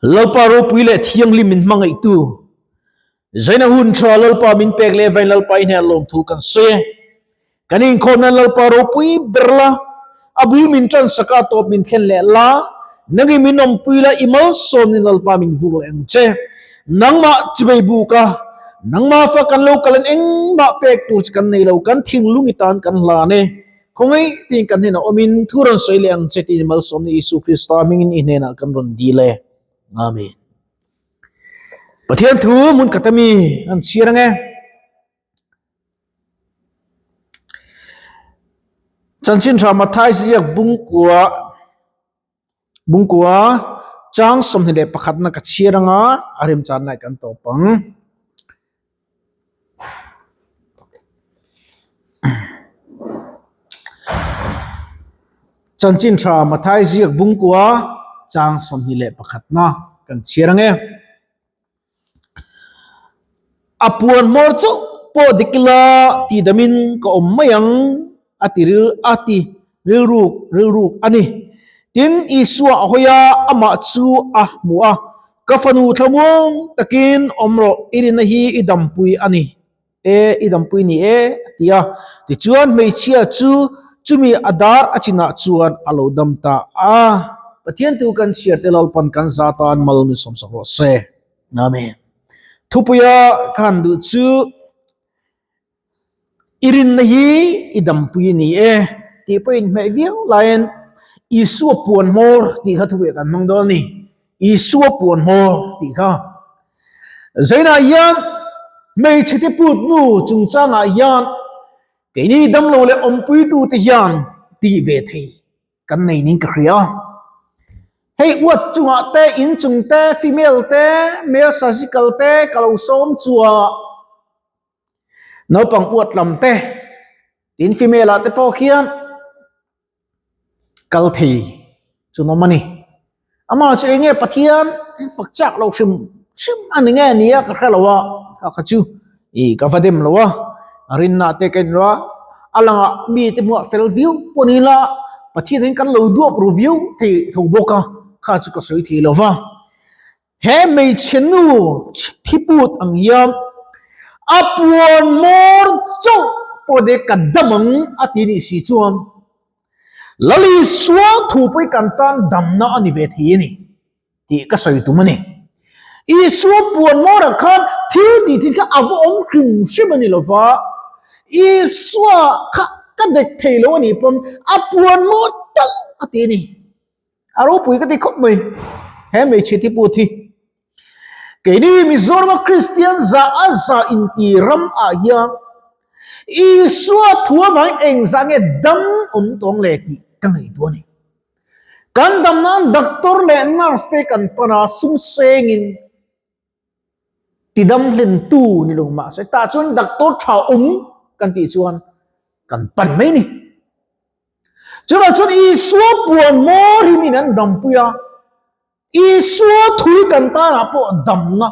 Lalpa ropui leh thianghlim min hmangaihtu, Zaina hun tha Lalpa min pek leh vain Lalpa i hnenah lawmthu kan sawi e. Kan inkhawm nan Lalpa ropui ber la, a bul min tan sak a tawp min thlen leh la, nangin min awmpui la i malsawmnin Lalpa min vur leh ang che. Nangmah chibei buk a, nangmah fa kan lo kal in engmah pek tur che kan nei lo, kan thinglung i tan kan hlan e. Khawngaih tiin kan hnenah awmin thu rawn sawi leh ang che tiin malsawmna Isu Krista hmingin i hnenah kan rawn dil e. Amen. Pathian thu hmun khat ami an chhiar ange. Chanchin tha Matthai ziak bungkua bungkua chang 21 na ka chhiar anga a remchan lai kan tawp ang. Chanchin tha Mathai ziak bungkua chang 21 na kan chhiar ange. A puan hmawr chauh pawh dik ila tih damin ka awm mai ang a ti ril a ti rilruk rilruk a ni. Tin, Isua a hawi a, amah chu a hmu a, Ka fanu thlamuang takin awm rawh, i rinna hi i dampui a ni e, i dampui ni e, a ti a. Tichuan, hmeichhia chu chumi a dar a chinah chuan a lo dam ta a. Pathian tu kan chhiar te Lalpan kan za tan mal min sawmsak rawh se. Amen. Thupuia ka han duh chu i rinna hi i dampui ni e tih pawhin hmeh viau laiin Isua puan hmawr tih kha thupuia kan hmang dawn a ni. Isua puan hmawr tih kha. Zainah hian hmeichhe te put nu chungchangah hian keini damlo leh awmpuitute hian tih ve thei kan nei ning ka hria. Hei uat chungah te in chung te female te male surgical te ka lo sawm chua naupang uat lam te tin female ah te pawh khian kal thei chu an awm a ni. Amah chu eng nge Pathian fak chak lo hrim hrim a ni nge nia ka hre lo a ka kha chu ih ka va dem lo a rinna te ka inlo a a langah mi te hmuh fel viau pawh ni ila Pathian in kan lo duap ru viau thei tho bawk a kha chu ka sawi thei lo va. He hmeichhe nu thiput ang hian a puan hmawr chauh pawh de ka dam ang a ti nih si chuan Lali sual thu pawh hi kan tan damna a ni ve thei a ni tih ka sawi tum a ni. Isua puan hmawrah khan thil tih thil kha a va awm hrim hrim a ni lo va, Isua kha ka dek thei lo a nih pawn a puan hmawr tal a ti a ni. A ropui ka ti khawp mai he hmeichhe te pawh thi. Keini Mizorama Kristian za a za inti ram ah hian Isua thu avangin engzah nge dam awm tawng le tih ka ngaihtuah a ni. Kan dam nan doctor leh nurse te kan pan a sum sengin tidam hlen tu ni lo mahse tah chuan doctor tha awm kan tih chuan kan pan mai ni. Chuvang chuan Isua puan maw rimin an dampui a, Isua thui kan tanah pawh damna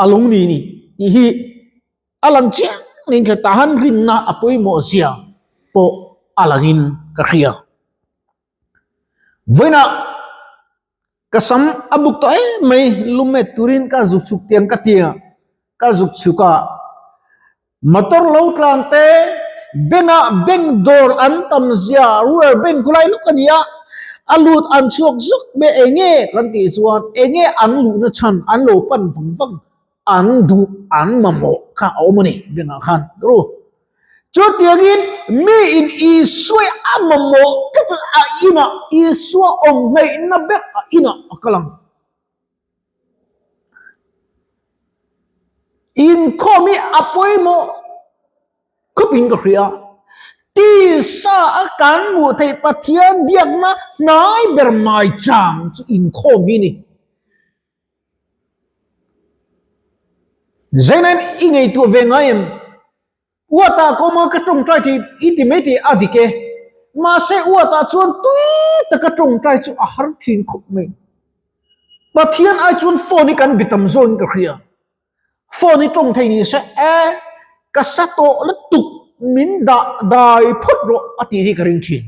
a lung ni ni tih hi a lang chiang niin ka hria. Tah han rinna a pawimawh zia pawh a langin ka hria. Vawiinah ka sam a buk tawh em mai lumet turin ka zuk chhuk tiang ka ti a, ka zuk chhuk a motor lo tlan te bank ah bank dawr an tam zia rural bank khulai lawk a ni a, a lut an chhuak zuk mai eng nge kan tih chuan eng nge an luhna chhan an lo pan vang vang an duh an mamawh kha a awm a ni bank ah khan ru. Chutiangin mi in Isua a mamawh tlat chuan a inah Isua awm hnaihna ber a inah a kal ang. Inkhawm hi a pawimawh khawpin ka hria. Tisa a kan hmuh theih Pathian biakna hnai ber mai chang chu inkhawm hi a ni. Zainain i ngaihtuah ve ngai em? Uatah ka awm a, ka tawngtai thei i ti mai thei a dik e. Mahse uatah chuan tui taka tawngtai chu a har thin khawp mai. Pathian ai chuan phone hi kan bi tam zawkin ka hria. Phone hi tawng thei ni se e, ka sa tawh lutuk min dah dai phawt rawh a tih hi ka ring thin.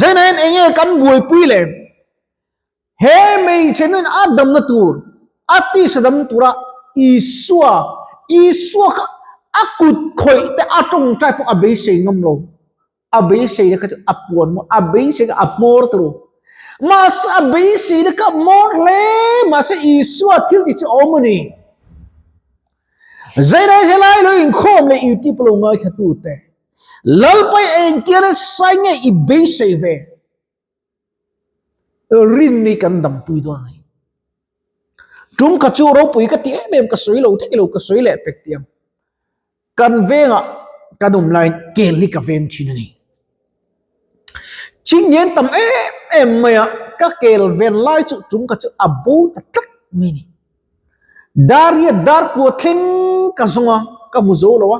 Zainain enge kan buaipui le? He hmeichhe nuin a damna tur, a tisa dam tura Isua, Isua kha a kut khawih te a tawngtai pawh a beisei ngam lo. A beiseina kha chu a puan maw, a beisei kha a hmawr turu. Mahse a beiseina kha a hmawr hle, mahse Isua thil tih chu a awm a ni. Zaidai helai lo inkhawm leh YouTube lo ngaithla tute, Lalpai engtiang sai nge i beisei ve? Rin hi kan dampui dawn a ni. Tum kha chu ropui ka ti em em ka sawi lo thei lo ka sawi leh pek tiang. Kan vengah kan awm laiin kel hi ka veng thin a ni. Chingnian tam em em mai a ka kel ven lai chu tum kha chu a bo ta tlat mai a ni. Dar-riat dar kua thleng ka zawng a ka hmu zo lo a.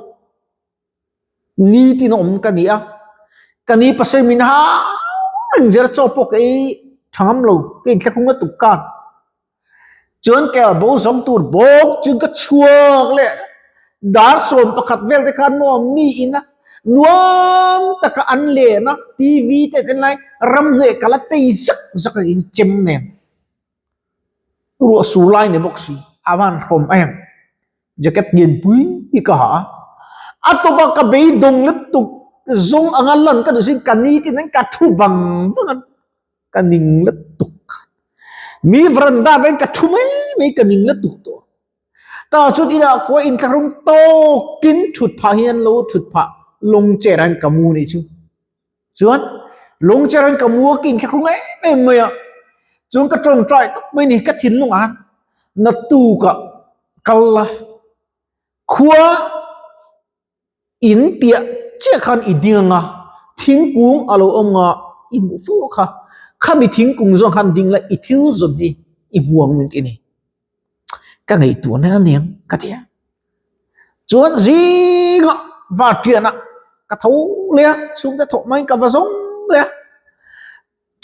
Ni tin awm ka ni a, ka ni pasal min hau reng zel a chaw pawh ka ei tha ngam lo, ka inthlahrung lutuk khan. Chuan kel bo zawng tur bawk chuan ka chhuak leh dar 11 vel te khan maw mi ina nuam taka an len a, TV te an en lai ramhnuai ka la tei zak zak a chem nen. Ruah sur lai ni bawk si a van hrawm em jacket lian pui hi ka ha a a tawpa ka beidawng lutuk zawng anga lan ka duh sin ka ni tin an ka thu vang vang a ka ning lutuk mi veranda veng ka thu mai mai ka ning lutuk tawh tah chuan inah khua inthlahrung tawkin thut phah hian lo thut phah lawng chair ah hian ka mu anih chu. Chuan lung che reng ka mua ka inthlahrung em em mai a, chuan ka tawngtai tawp mai ni ka thinlung ah naktuk ah kal la, khua in piah chiah khan i ding anga thingkung a lo awm nga i hmuh fo kha, khami thingkung zawng khan ding la i thil zawn hi i hmu ang min ti a ni. Ka ngaihtuah na aniang ka ti a. Chuan zingah vartianah ka tho leh a, chhungte thawh hmain ka va zawng leh a.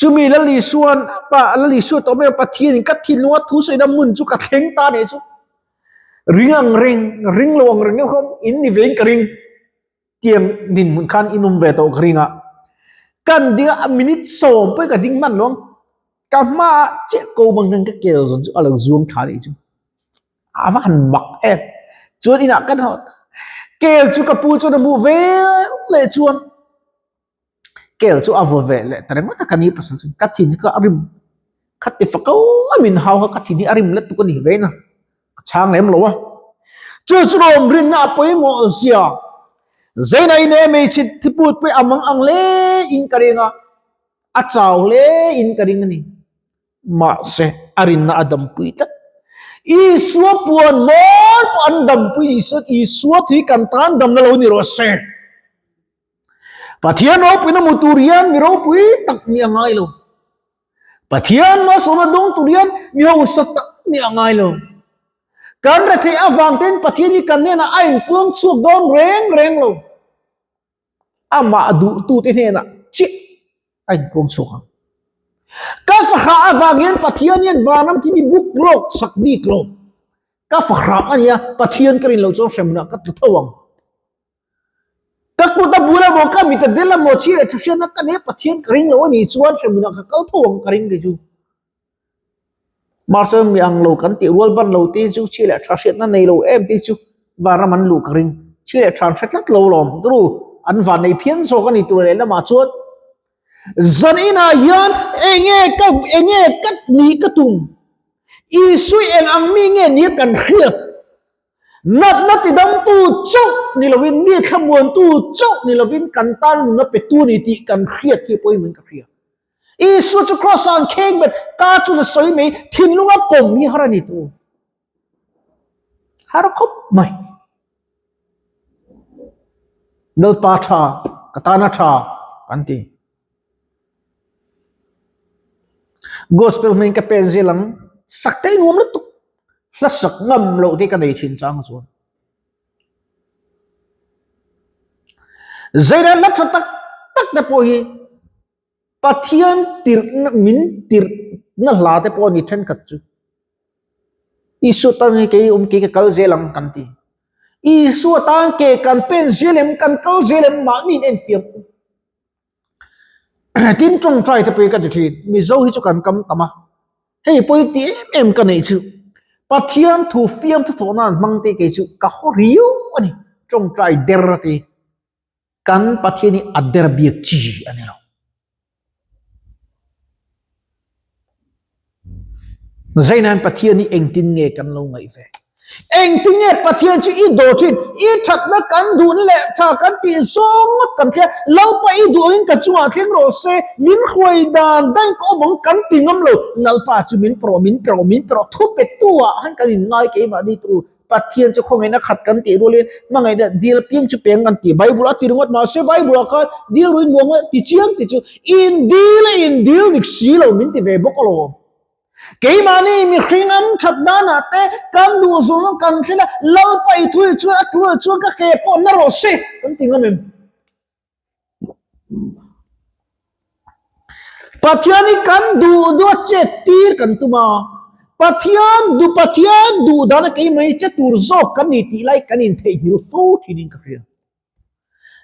Chumi Lal Isua'n pa Lal Isua tawh mai a Pathianin ka thinlunga thu sawina hmun chu ka thleng ta nih chu. Ring ang reng, ring lo ang reng deuh kha in ni vein ka ring. Tiang dinhmun khan in awm ve tawh ka ring a. Kan ding a minute 10 pawh ka ding hman lo ang. Ka hmaah chiah ko bang hian ka kel zawn chu a lo zuang tha nih chu. A va han mak em. Chuan inah kan haw kel chu ka pu chuan a hmuh ve leh chuan kel chu a vaw ve leh ta ringawt a ka ni pasal chuan ka thin hi ka a rim kha ti fak ko a min hau kha ka thin hi a rim lutuk a ni ve na ka chhang lem lo a. Chu chu rawm rinna a pawimawh zia Zaina in e hmeichhe thiput pawh a mang ang hle in ka ring a. A chau hle in ka ring a ni. Mahse, a rinna a dampui tlat. Isua puan mawi pawh an dampui ni chuan Isua tui kan tan damna lo ni rawh se. Pathian ropuina hmu tur hian mi ropui tak nih a ngai lo. Pathian malsawmna dawng tur hian mi hausa tak nih a ngai lo. Kan retheih avang ten Pathian hi kan hnenah a inpuang chhuak dawn reng reng lo. Amah duhtute hnenah chiah a inpuang chhuak ang. Ka fahrah avang hian Pathian hian vanram khi mi buk lawk sak bik lo. Ka fahrah a nia, Pathian ka rin loh chuan hremna ka tla tho ang. Ka kut a bul emaw, ka mit a del emaw, chhi leh tha hriatna ka nei a, Pathian ka ring lo a nih chuan hremna ka kal tho ang ka ring kei chu. Mahse mi ang lo kan tih rual ban lo te chu chhi leh tha hriatna nei lo em te chu vanram an luh ka ring. Chhi leh tha an hre tlat lo lawm turu an van nei phian zawk a ni tur leh lamah chuan zan inah hian enge ka enge ka nih ka tum Isui eng ang mi nge nia kan hriat natna tidamtu chauh ni lovin mi thlamuantu chauh ni lovin kan tan nuna petu ni tih kan hriat hi pawimawhin ka hria. Isua chu cross ah an kheng bet ka chu na sawi mai thinlunga pawm hi har a ni tu. Har khawp mai. Lalpa tha, ka tana tha kan ti. Gospel hming ka pen zel ang sak te nuam lutuk. Hla sak ngam loh te ka nei thin chang chuan. Zeiran hla tha tak tak te pawh hi Pathian tirhna min tirhna hla te pawh a ni thenkhat chu. Isua tan hi kei awm kei ka kal zel ang kan ti. Isua tan ke kan pen zel em kan kal zel em mahni in enfiam u. Tin tawngtai te pawh hi ka ti thin. Mizo hi chu kan kam tam a. Hei pawi ti em em ka neih chu Pathian thu fiamthu thawh nan hmang te kei chu ka haw riau a ni. Tawngtai der a ti. Kan Pathian hi a der biak chi a ni lo. Zainain Pathian hi engtin nge kan lo ngaih ve? Engtin nge Pathian chu i dawr thin? I thatna kan duhna leh tha kan tih zawng ngawt kan thlia, Lalpa i duh angin ka chungah thleng rawh se, min hruai dan dain ka awm ang kan ti ngam lo. Lalpa chu min pe rawh, min pe rawh, min pe rawh, thu pe tu ah han kan inngai keimahni turu. Pathian chu khawngaihna khat kan tih rualin hmangaihna dil piang chu peng kan ti. Bible a ti ringawt mahse Bible ah khan dil ruin muang a ti chiang ti chu in dil a in dil dik si lo min ti ve bawk alawm. Keimahni mihring am that danah te kan duh zawng kan thlen a, Lalpa i thu hi chuan a tul ah chuan ka ke pawh na rawh se kan ti ngam em? Pathian hi kan duh duh a chet tir kan tum a, Pathian duh Pathian duh dana keimah hi che tur zawk kan ni tih lai kan intheihnghilh fo thinin ka hria.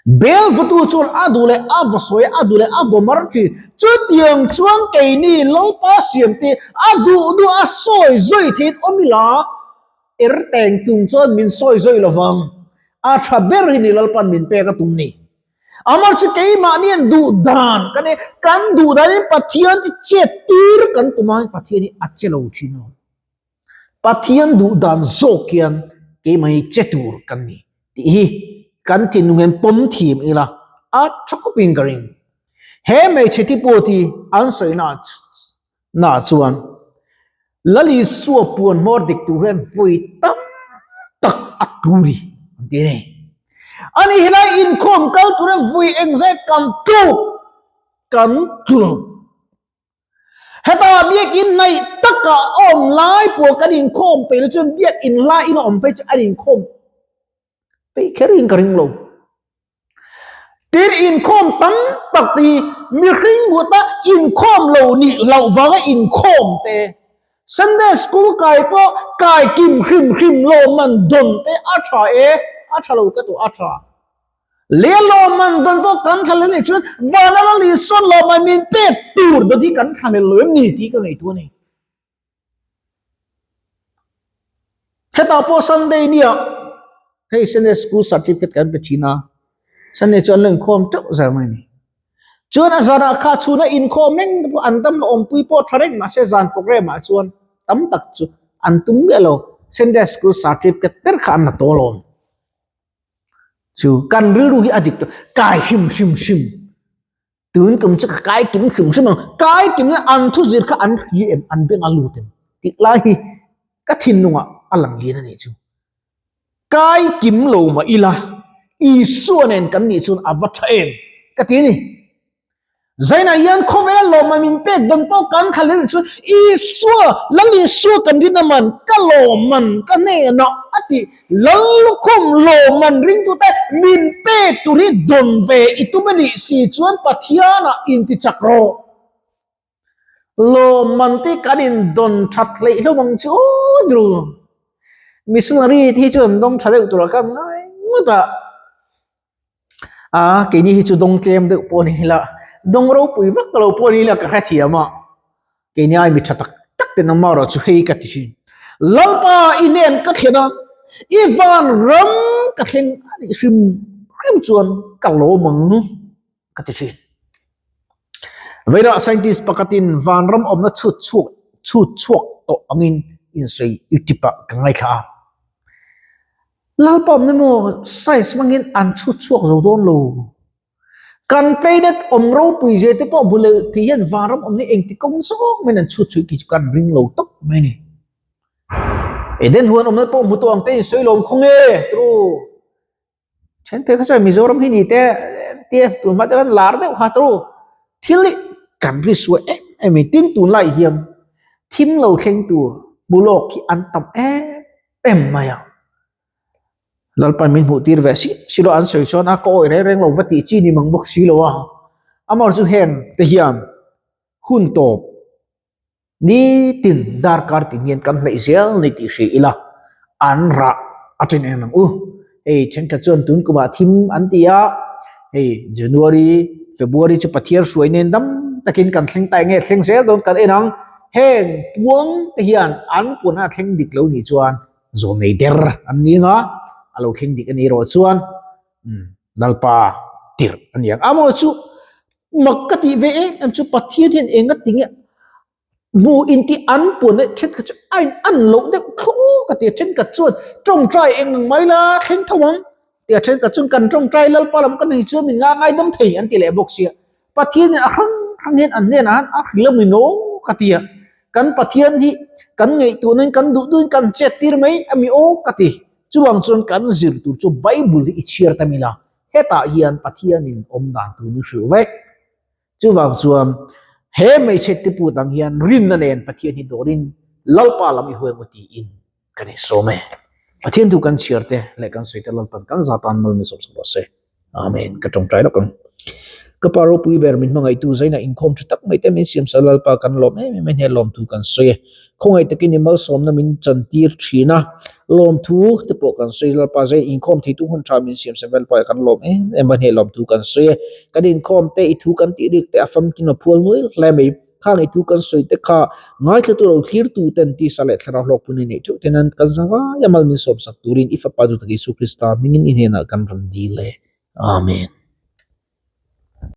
Bel vatu chuan a duh leh a va sawi a duh leh a va mar thin. Chutiang chuan keini Lalpa siamte a duh duh a sawi zawi theiin awm ila, er teng tung chuan min sawi zawi lovang. A tha ber hi ni Lalpa'n min pek a tum ni. Amah chu keimahni an duh dan kan e, kan duh danin Pathian chu chet tir kan tum a, Pathian hi a che lo thin lo. Pathian duh dan zawk hian keimah hi che tur kan ni tih hi kan thinlung hian pawm thiam ila a tha khawpin ka ring. He hmeichhe thi pawh hi an sawi na chuan Lal Isua puan hmawr dik tur hian vawi tam tak a turi an ti a ni. Ani helai inkhawm kal tur hian vawi engzat kan tluk kan tlu lo. Heta biakin hnaih taka awm lai pawh kan inkhawm peih lo chuan biakin laiin a awm phei chu an inkhawm peih kherin ka ring lo. Tin inkhawm tam tak te hi mihring buta inkhawm lo nih loh vanga inkhawm te, Sunday school kai pawh kai kim hrim hrim lo man dawn te a tha e, a tha lo ka tuah a tha. Leh lawmman dawn pawh kan thla leh nih chuan vana la Lisuan lawmman min pek tur dawn hi kan thla leh lo em ni tih ka ngaihtuah a ni. Hetah pawh Sunday nia hei Sunday school certificate kan pe thin a, Sunday chu an lo inkhawm teuh zel mai a ni. Chuan a zanah kha chhuna inkhawm reng te pawh an dam la awmpui pawh tha reng mahse zan program ah chuan tam tak chu an tum miah lo, Sunday school certificate ber kha an la tawl awm. Chu kan rilru hi a dik tawh, kai hrim hrim hrim. Tun kum chu ka kai kim hrim hrim ang, kai kim na an thu zir kha an hri em, an beng a lut em tih lai hi ka thinlungah a lang lian a nih chu. Kai kim lo mah ila Isua nen kan nih chuan a va tha em ka ti a ni. Zainah hian khawvela lawmman min pek dawn pawh kan thla leh chu Isua, Lal Isua kan rin a man, ka lawmman ka hnenah a ti. Lal lukhum lawmman ringtute min pek tur hi dawn ve i tum a nih si chuan Pathianah intichak rawh. Lawmman te kan indawn that hleih hlauh ang chu aw dru. Missionary te hi chu an dawng tha deuh turah khan ngai ngawt a. A keini hi chu dawng tlem deuh pawh a ni la, dawng ropui vak lo pawh a ni la ka hrethiam a. Keini ai mi tha tak tak ten awm erawh chu hei ka ti thin. Lalpa i hnen ka thlen a, i van ram ka thleng a nih hrim hrim chuan ka lawm ang ka ti thin. Veirah scientist pakhatin vanram awmna chhut chhuak chhut chhuak tawh angin insawi YouTube ah ka ngaithla a. Lalpa awmna maw science hmangin an chhut chhuak zo dawn lo. Kan planet awm ropui zia te pawh hmu leh thei hian vanram awmna engti kawng zawng maiin an chhut chhuih tih chu kan ring lo tawp mai a ni. Eden huan awmna pawh hmu tawh ang te insawi lawm khaw nge turu. Then phei kha chuan Mizoram hi ni te tia tun hma te khan lar deuh kha turu. Thil hi kan ri suai em em in tin tunlai hian thim lo thleng tur hmu lawk hi an tam em em mai a. Lalpan min hmuh tir ve si si lo an sawi chuan a ka awih reng reng lo va tih chi ni mang bawk si lo a. Amah chu heng te hian hun tawp Nitin darkar tin hian kan hnaih zel ni tih hria ila, an rah a ṭhen em ang u. Hei ṭhenkhat chuan tun kumah thim an ti a, hei January, February chu Pathian hruai nen dam takin kan thleng ta eng nge thleng zel dawn kan en ang. Heng puang te hian an puan a thleng dik lo nih chuan zawlnei der an ni anga a lo thleng dik a nih erawh chuan Lalpa tirh a ni ang. Amaw chu mak ka tih ve em em chu Pathian hian enga tinge Hmu inti an puan leh thenkhat chu a in an loh deuh tho ka ti a, thenkhat chuan tawngtai eng ang mai la thleng tho ang ti a, thenkhat chuan kan tawngtai Lalpa lam ka nei chuan min nga ngaidam thei an ti leh bawk sia. Pathian in a hrang hrang hian an hnenah han a hrilh a mi no ka ti a, kan Pathian hi kan ngaihtuahna in kan duh duhin kan chet tir mai a mi aw ka ti. Chuvang chuan kan zir tur chu Bible hi i chhiar ta mila, hetah hian Pathian in awm dan tur min hrilh vek. Chuvang chuan he hmeichhe tiput ang hian rinna nen Pathian hi dawrin Lalpa lam i huai maw tiin kan insawm e. Pathian thu kan chhiar te leh kan sawi te Lalpan kan za tan mal min sawmsak rawh se. Amen. Ka tawngtai lawk ang. Ka pa ropui ber min hmangaihtu zaina inkhawm tha tak mai te min siam sa Lalpa kan lawm em em a hne lawmthu kan sawi e. Khawngaih takin i malsawmna min chantir thin a, lawmthu te pawh kan sawi Lalpa zai inkhawm theitu hun tha min siam sa Lalpa kan lawm em em a hne lawmthu kan sawi e. Kan inkhawm te i thu kan tih rik te a famkim a phual nuai hle mai. Khang i thu kan sawi te kha ngaithla tu lo thlir tu ten tisa leh thlarau hlawkpui nei neih theuh ten an kan zavai a mal min sawmsak turin i Fapa duhtak Isu Krista hmingin i hnenah kan rawn dil e. Amen.